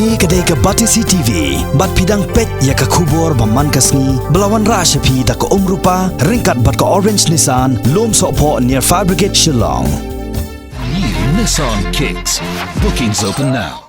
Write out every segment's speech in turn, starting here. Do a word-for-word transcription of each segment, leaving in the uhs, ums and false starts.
Kane ka dei ka Batesi T V, bad phi dang peit ïa ka khubor ba man ka sngi, ba la wanrah sha phi da ka Umrupa, ryngkat bad ka Orange Nissan, Lumsohphoh near Fire Brigade Shillong. New Nissan Kicks. Bookings open now.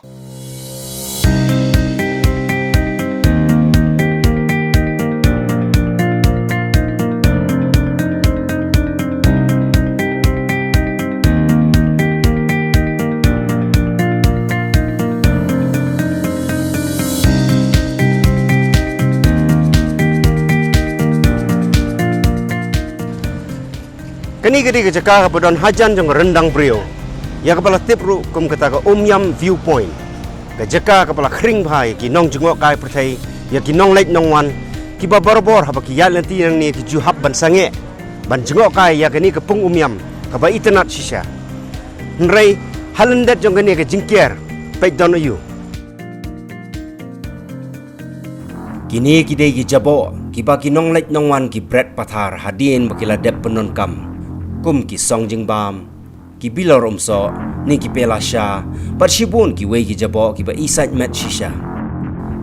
Kane ka dei ka jaka kaba don hajan jong ka ryndang briew, ïa kaba la tip ruh kum kata ka Umiam View Point. Ka jaka kaba la khring bha ïa ki nongjngohkai pyrthei, ïa ki nongleit nongwan, kiba barabor haba ki ïaid lynti nangne ki ju hap ban sangeh ban jngohkai ïa kane ka pung umiam kaba itynnad shisha. Hynrei ha lyndet jong kane ka jingker, peit don aiu. Kine ki dei ki jaboh kiba ki nongleit nongwan ki bret pathar hadien ba ki la dep pyndonkam, kum ki song jingbam, ki bilor umsoh, ne ki pela sha, bad shibun kiwei ki jaboh kiba isaitmet shisha.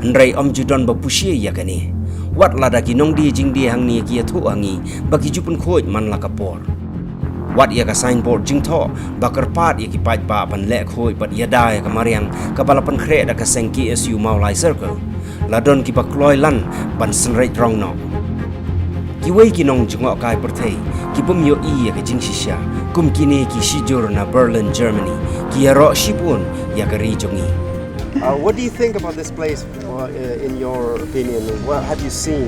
Hynrei ym ju don ba pushi ïa kane, wat lada ki nongdie jingdie hangne ki ïathuh ha ngi ba ki ju pynkhuid man la ka por. Wat ïa ka signboard jingthoh ba kyrpad ïa ki paidbah ban leh khuid bad ïada ïa ka mariang kaba la pynkhreh da ka seng K S U Mawlai Circle, la don kiba kloi lan ban synreit rong noh. Kiwei ki nongjngohkai pyrthei ki bym ïohi ïa ka jingshisha, kum kine ki shijur na Berlin, Germany, ki ïaroh shibun ïa ka ri jong ngi. Uh, what do you think about this place? Well, uh, in your opinion, what have you seen?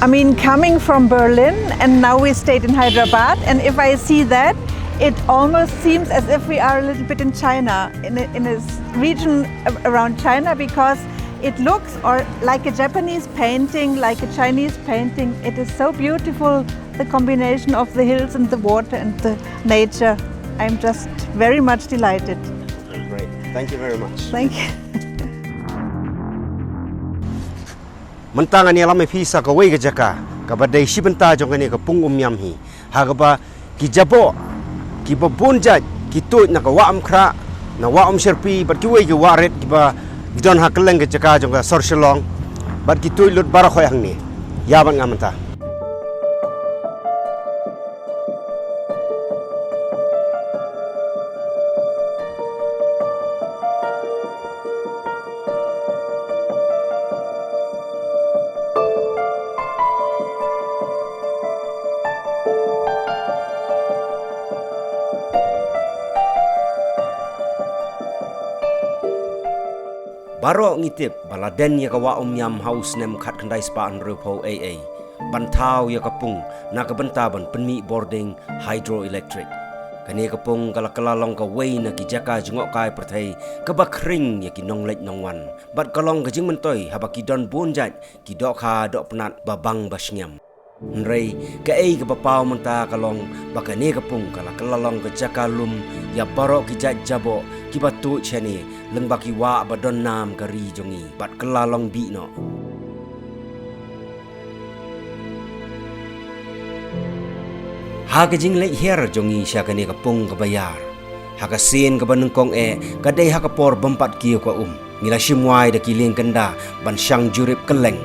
I mean, coming from Berlin, and now we stayed in Hyderabad, and if I see that, it almost seems as if we are a little bit in China, in a, in a s-, region a-, around China, because it looks or like a Japanese painting, like a Chinese painting. It is so beautiful, the combination of the hills and the water and the nature. I'm just very much delighted. Great. Thank you very much. Thank you. Mynta ngan ïalam ïa phi sa kawei ka jaka kaba dei shi bynta jong kane ka pung Umiam hi, ha kaba ki jaboh kiba bun jait ki tuid na ka Wah Umkhrah, na Wah Umshyrpi, bad kiwei ki wah rit kiba ki don ha kylleng ka jaka jong ka sor Shillong, bad ki tuid lut baroh khoit hangne. Ïa bad nga mynta. Baroh ngi tip ba la den ïa ka Wah Umiam ha u snem khatkhyndai spah hynriewphew ei ei, ban thaw ïa ka pung na ka bynta ban pynmih bording hydroelectric. Kane ka pung ka la kylla long kawei na ki jaka jngohkai pyrthei kaba khring ïa ki nongleit nongwan, bad ka long ka jingmyntoi haba ki don bun jait ki dohkha dohpnat ba bang ba shngiam. Hynrei kaei kaba paw mynta ka long ba kane ka pung ka la kylla long ka jaka lum ïa baroh ki jait jaboh kiba tuid shane, lyngba ki wah ba don nam ka ri jong ngi, bad kylla long bih noh. Ha ka jingleit hiar jong ngi sha kane ka pung kaba ïar, ha ka sien kaba nyngkong eh ka dei ha ka por bym pat kiew ka um, ngi la shim wai da ki lieng kynda ban shang jurip kylleng.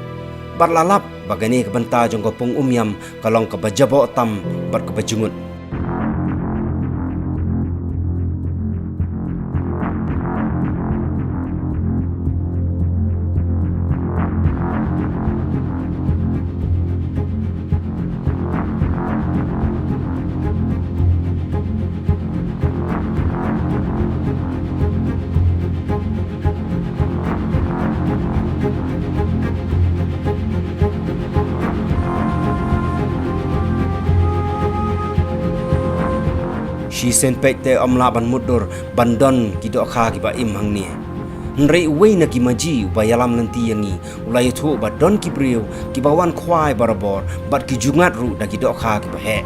Bad la lap ba kane ka bynta jong ka pung Umiam ka long kaba jaboh tam bad kaba jngut. Shisien peit te ym lah ban mutdur ban don ki dohkha kiba im hangne. Hynrei uwei na ki maji uba ïalam lynti ïa ngi u la ïathuh ba don ki briew kiba wan khwai barabor bad ki ju ngat ruh da ki dohkha kiba heh.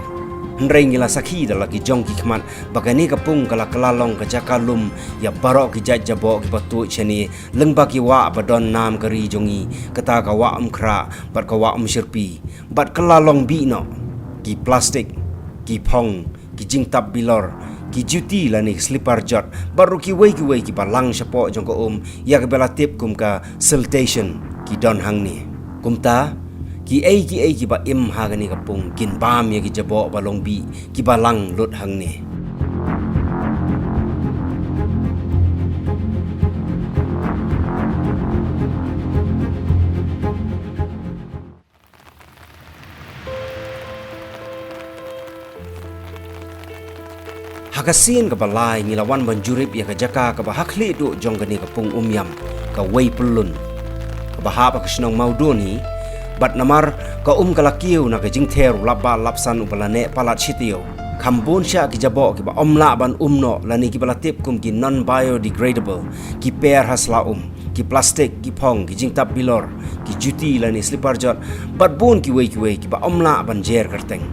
Hynrei ngi la sakhi da la ki jong ki khmat ba kane ka pung ka la kylla long ka jaka lum ïa baroh ki jait jaboh kiba tuid shane, lyngba ki wah ba don nam ka ri jong ngi, kata ka Wah Umkhrah bad ka Wah Umshyrpi, bad kylla long bih noh ki plastik, ki phong, ki jingtap bilor, ki juti lane ki slipar jot, bad ruh kiwei kiwei kiba lang shapoh jong ka um, ïa kaba la tip kum ka siltation, ki don hangne. Kumta, kiei kiei kiba im ha kane ka pung kin bam ïa ki jaboh ba long bih kiba lang lut hangne. Ha ka sien kaba lai ngi la wan ban jurip ïa ka jaka kaba ha khlieh duh jong kane ka pung Umiam, ka Wei Pyllun, kaba hap ha ka shnong Mawdon hi, bad namar ka um ka la kiew na ka jingther u lapbah lapsan uba la neh palat shitiew, kham bun shah ki jaboh kiba ym lah ban um noh lane kiba la tip kum ki non-biodegradable, ki per ha sla um, ki plastik, ki phong, ki jingtap bilor, ki juti lane slipar jot, bad bun kiwei kiwei kiba ym lah ban jer kyrteng.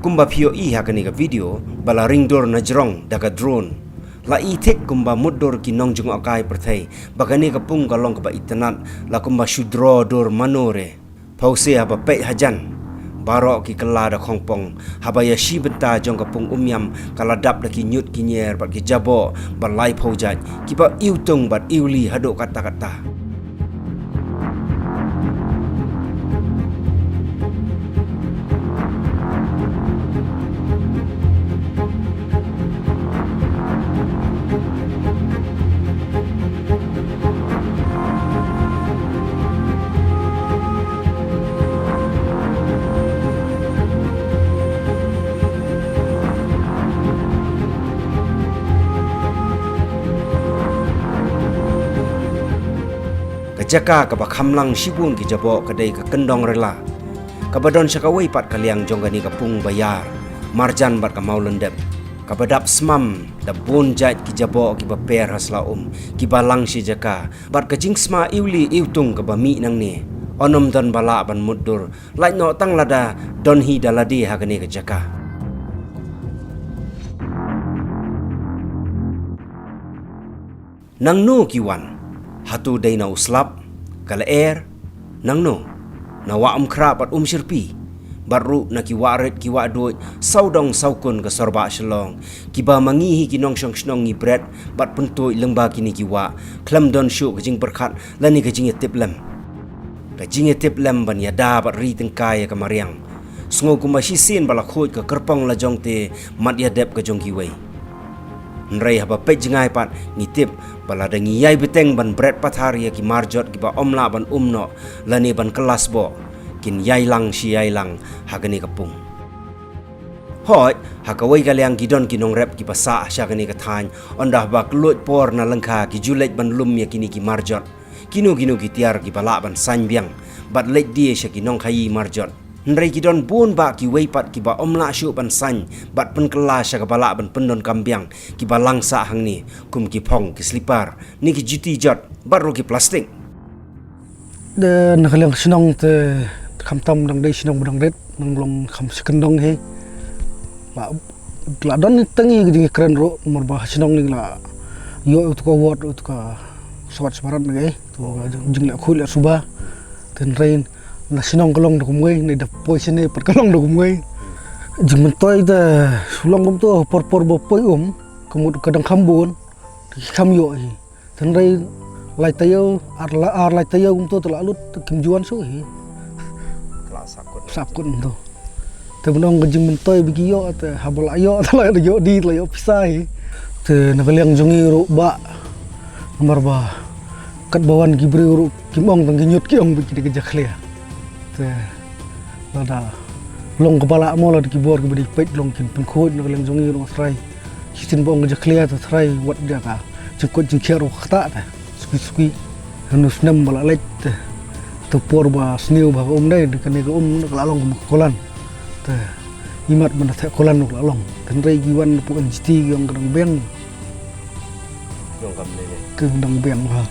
Kumba phi ïohi ha kane ka video ba la ring dur na jrong da ka drone, la i thik kumba mutdur ki nongjngohkai pyrthei ba kane ka pung ka long kaba itynnad, la kumba shu draw dur mano re. Phewse haba peit hajan, baroh ki kylla da khongpong, haba ïa shi bynta jong ka pung Umiam ka la dap da ki ñiut ki ñier bad ki jaboh ba laiphew jait kiba iwtung bad iwli haduh katta katta. Ka jaka kaba kham lang shibun ki jaboh ka dei ka Kyndong Rila, kaba don sha kawei pat ka liang jong kane ka pung ba ïar marjan bad ka Mawlyndep, kaba dap smam da bun jait ki jaboh kiba per ha sla um, kiba lang shi jaka, bad ka jingsma iwli iwtung kaba mih nangne, yn ym don ba lah ban mutdur, lait noh tang lada don hi da lade ha kane ka jaka. Nangno ki wan? Hato dei na u slap, ka lyer, nangno? Na Wah Umkhrah bad Umshyrpi, bad ruh na ki wahrit ki wahduid sawdong sawkun ka Sorbah Shillong, kiba ma ngi hi ki nongshong shnong ngi bret bad pyntuid lyngba kine ki wah khlem don shuh ka jingpyrkhat lane ka jingïatiplem. Ka jingïatiplem ban ïada bad ri tyngkai ïa ka mariang. Sngew kumba shisien ba la khuid ka kyrpong la jong te mat ïadep ka jong kiwei. Hynrei haba peit jngai pat ngi tip ba lada ngi ïai bteng ban bret pathar ïa ki marjot kiba ym lah ban um noh lane ban kylla sboh, kin ïai lang shi ïai lang ha kane ka pung. Hooid, ha kawei ka liang ki don ki nongrep kiba sah sha kane ka thaiñ, ynda haba kylluid por na lyngkha ki ju leit ban lum ïa kine ki marjot. Kino kino ki tiar kiba lah ban saiñ biang bad leit die sha ki nongkhaïi marjot. Hynrei ki don bun bah kiwei pat kiba ym lah shuh ban saiñ bad pynkylla sha kaba lah ban pyndonkam biang kiba lang sah hangne, kum ki phong, ki slipar, ne ki juti jot bad ruh ki plastik. De na ka liang shnong te khamtam dang dei shnong ba dang rit, nang long kham sha kyndong hi. Ba la don tang ïa ka jingkren ruh, namar ba shnong ni la ïoh utu ka ward, utu ka Swachh Bharat ne, tu ka jing, jingleh khuid leh suba. Te hynrei na shnong ka long da kumwei, ne da poi shane pat ka long da kumwei. Jingmyntoi te shu long kumto, por por ba poi um, ka mut ka dang kham bun, ki kham ïoh hi. Te hynrei lai taïew, ar la, ar lai taïew kumto te la lut, te kim ju wan shuh hi. Ka la sap kut. Sap kut kumto. Te ban ong ka jingmyntoi ba ki ïoh, te haba la ïoh, te la ïoh dih, te la ïoh pisa hi. Te na ka liang jong ngi ruh bah, namar ba katba wan ki briew ruh kim ong tang ki ñiut, ki ong ba ki dei ka jakhlia. Te lada long kaba lah mo, lada ki bor kiba dei peit long kin pynkhuid, na ka liang jong ngi ruh nga tharai shisien ba ong ka jakhlia te tharai wat ïa ka jingkoit jingkhiah ruh ka ktah te. Suki suki. Hynñiew snem ba la leit te, te por ba sniew ba ka um dei, te kane ka um ka la long kum ka kulan. Te imat ban da theh kulan ruh ka la long. Te hynrei ki wan puk N G T ki ong ka dang biang. Ong kam ne ne. Ka dang biang ha.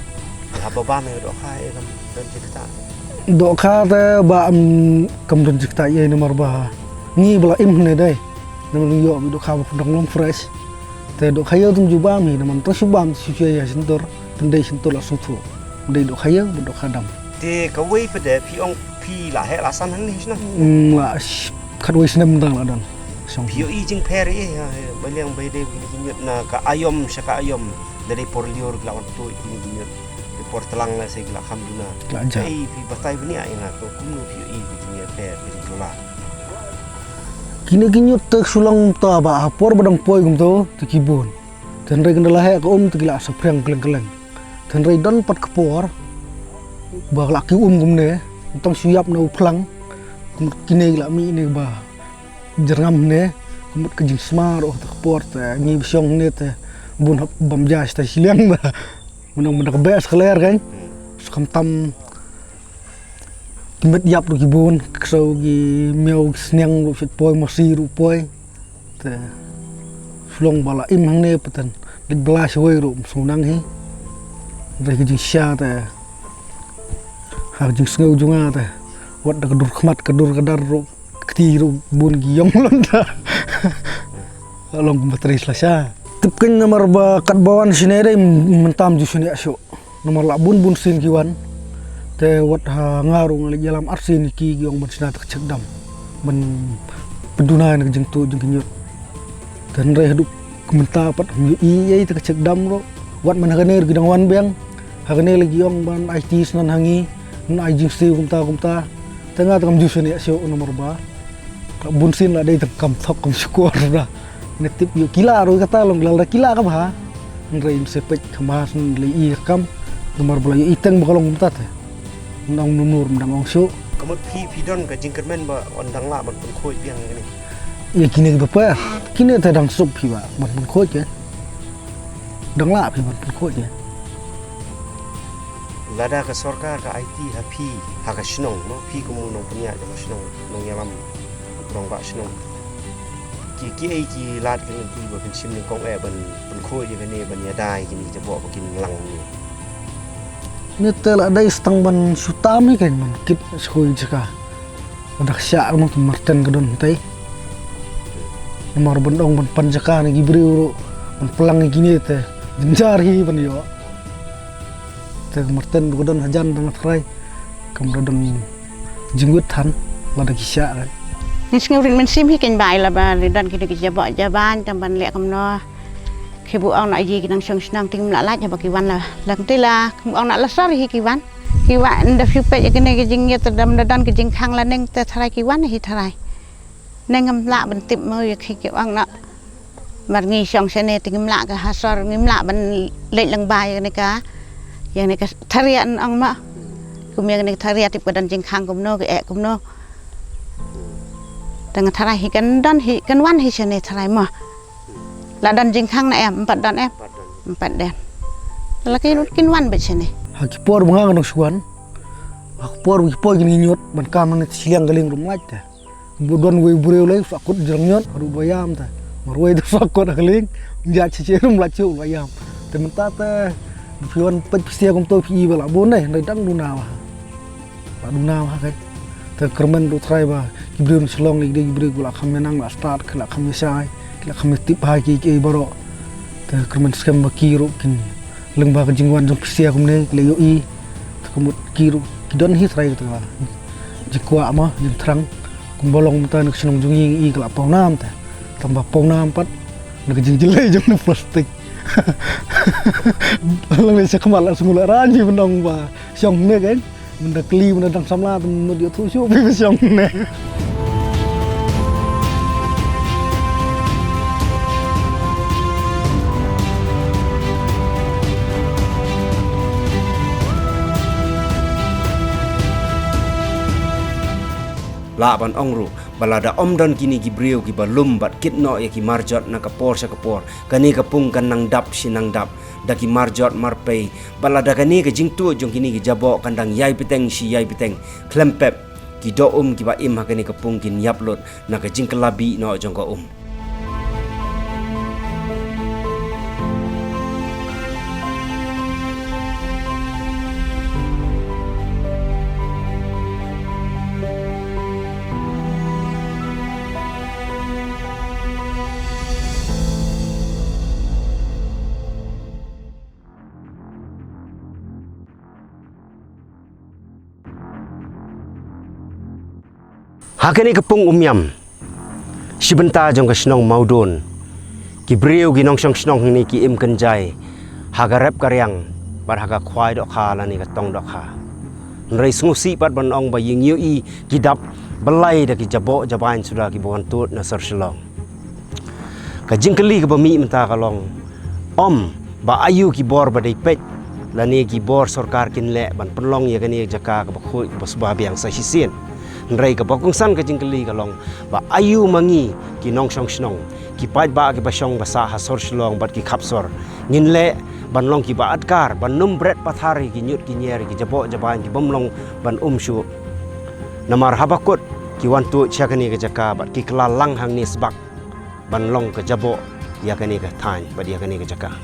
Haba bam ïa ka dohkha, eh, kam don jingktah. Dohkha te bah, em, kam don jingktah ïa, namar ba ngi ba la im hynne dei. Namar ngi ïoh ba dohkha ba dang long fresh. Te dohkha ïa tum ju bam hi, namar tang shu bam shu shu ïa shyntur, tang dei shyntur la sngewthuh. Dei dohkha ïa ba dohkha dam. Te kawei pat de phi ong phi la heh la san hangne shnong? Mm, la sh-, khatwei snem tang la don. Shnong. Phi ïohi jingpher ïa, ïa, ïa, ba liang ba dei kine ki ñiut na ka aïom sha ka aïom. Da dei por lyiur ki la wan tuid kine ki ñiut. Dei por tlang la se ki la kham duna. La jia. Ei, phi batai bniah ïa nga to kumno phi ïohi ki jingïapher ki jingla. Kine ki ñiut te shu long ta ba ha por ba dang poi kumto te ki bun. Te hynrei kynda la heh ka um te ki la saphriang kylleng kylleng. Te hynrei don pat ka por ba la ki um kumne, tang shu ïap na u phlang, kumne kine ki la mih ne ba jyrngam ne, kumne ka jingsma ruh ha ka por te ngi ba shong ne te bun hap bam ja sha shiliang ba. Mynta mynta ka beh sa ka ler kan. Sa khamtam ki met ïap ruh ki bun, ki ksew ki miaw ki sniang ruh shet poi, masi ruh poi. Te shu long ba la im hangne pat, leit bylla shawei ruh ym sngewsih hi. Hynrei ka jingshisha te ha ka jingsngew jong nga te wat da ka dur khmat ka dur ka dar ruh, ka kti ruh bun ki ïong lynta. Long kumba trei sla sha. Tip kein namar ba katba wan shane dei mynta ym ju shaniah shuh. Namar la bun bun sien ki wan. Te wat ha nga ruh nga leit ïalam arsien ïa ki, ki ong ban shna ta ka check dam ban pynduna ïa ka jingtuh jong ki ñiut. Te hynrei haduh mynta pat ym ju ïohi ïa ta ka check dam ruh. Wat man ha kane ruh ki dang wan biang. Ha kane la ki ong ban aiti shnong ha ngi, ban ai jingsiew kumta kumta. Te nga te kam ju shaniah shuh namar ba ka bun sien la dei tang kam thok kam shukor ruh. Nga tip ïoh ki la ruh kata long la ki la ka bha. Hynrei ym sngewpeit ka bha shen lei i kam. Namar ba la ïohi tang ba ka long kumta te. Nang nunur ym dang ong shuh. Ka mut phi phi don ka jingkyrmen ba wan dang lah ban pynkhuid biang ïa kine. Ïa kine kiba pher. Kine te dang suk phi ba ban pynkhuid ïa. Dang lah phi ban pynkhuid ïa. Lada ka sorkar ka aiti ha phi, ha ka shnong, no, phi kum u nongpynïaid jong ka shnong, nongïalam, nongbah shnong. Ki, kiei ki lad ki lynti ba kin shim nyngkong eh ban pynkhuid ïa kane ban ïada ïa kine ki jaboh ba kin lang ne. Ngi te la dei sa tang ban shu tam hi kein ban kit shuh ïa ka jaka. Ban da ka shiah ka mut marten ka don hangtei. Namar ban ong ban pan jaka na ki briew ruh ban plang ïa kine te jynjar hi ban ïoh. Te ka marten ruh ka don hajan dang tharai. Kam da don jingwit than lada ki shiah ka. Ngi sngew rit mynsiem hi kein ba ïa la ba ri don kine ki jaboh jaban tang ban leh kumno. Ki bu ong na ïa ki nongshong shnong te ngim lah lait haba ki wan la. Lada te la ki bu ong na la sor hi ki wan. Ki wan da phi peit ïa kine ki jingïeit te dam da don ki jingkhang la ning te tharai ki wan hi tharai. Neng ngam lah ban tip mo ïa ki ki ong na. Mar ngi shong shane te ngim lah ka ha sor ngim lah ban leit lyngba ïa kane ka. Ïa kane ka tharia ong ma. Kum ïa kane ka tharia tip ka don jingkhang kumno ka eh kumno. Te nga tharai hi kan don hi kan wan hi shane tharai mo. La don jingkhang na em, ym pat don em. Ym pat don. Ym pat don. La ki kin wan bad shane. Ha ki por ba nga ka nong shuwan. Ha ka por ba ki poi kine ki ñiut ban kam na shiliang ka lieng ruh ym lait te. Ba don uwei u briew lei u sah kut jrong ñiut ruh ba ïam te. Marwei te u sah kut ha ka lieng, ym jait shisha ruh ym lait shuh, u la ïam. Te mynta te phi wan peit phi sngewthuh kumto phi i ba la bun dei, hynrei dang duna bha. La duna bha keiñ. Te kyrmen ruh trai ba ki briew na Shillong lei ki dei ki briew kiba la kham ïa nang, la stad, ki la kham ïa shai, ki la kham ïa tip bha kiei kiei baroh. Te kyrmen skhem ba ki ruh kin lyngba ka jingwan jong phi sha kumne ki la ïohi. Te ka mut ki ruh ki don hi trai kata ka jingkwah ma jingthrang. Kumba long mynta na ka shnong jong ngi, ngi ka la pawnam te. Tang ba pawnam pat na ka jingjyllei jong na plastik. Lang lei sha khmat la sngew la rang phi ban ong ba shong ne keiñ. Mynta kli mynta dang samla te mut ïathuh shuh phi ba shong ne. Lah ban ong ruh ba lada ym don kine ki briew kiba lum bad kit noh ïa ki marjot na ka por sha ka por, kane ka pung kan nang dap shi nang dap da ki marjot marpei. Ba lada kane ka jingtuid jong kine ki jaboh kan dang ïai bteng shi ïai bteng, khlem pep ki doh um kiba im ha kane ka pung kin ïap lut na ka jingkylla bih noh jong ka um. Ha kane ka pung Umiam, shi bynta jong ka shnong Mawdon, ki briew ki nongshong shnong hangne ki im kynjai ha ka rep ka riang bad ha ka khwai dohkha lane ka tong dohkha. Hynrei sngewsih pat ban ong ba ïing ïohi ki dap byllai da ki jaboh jabain suda kiba wan tuid na sor Shillong. Ka jingkylli kaba mih mynta ka long, ym ba aïu ki bor ba dei peit lane ki bor sorkar kin leh ban pynlong ïa kane ka jaka kaba khuid kaba suba biang sa shisien. Hynrei kaba kongsan ka jingkylli ka long ba aïu ma ngi ki nongshong shnong, ki paidbah kiba shong ba sah ha sor Shillong bad ki khap sor, ngin leh ban long kiba adkar ban nym bret pathar ïa ki ñiut ki ñier, ïa ki jaboh jabain kibym long ban um shuh. Namar haba kut ki wan tuid sha kane ka jaka bad ki kylla lang hangne sbak ban long ka jaboh ïa kane ka thaiñ bad ïa kane ka jaka.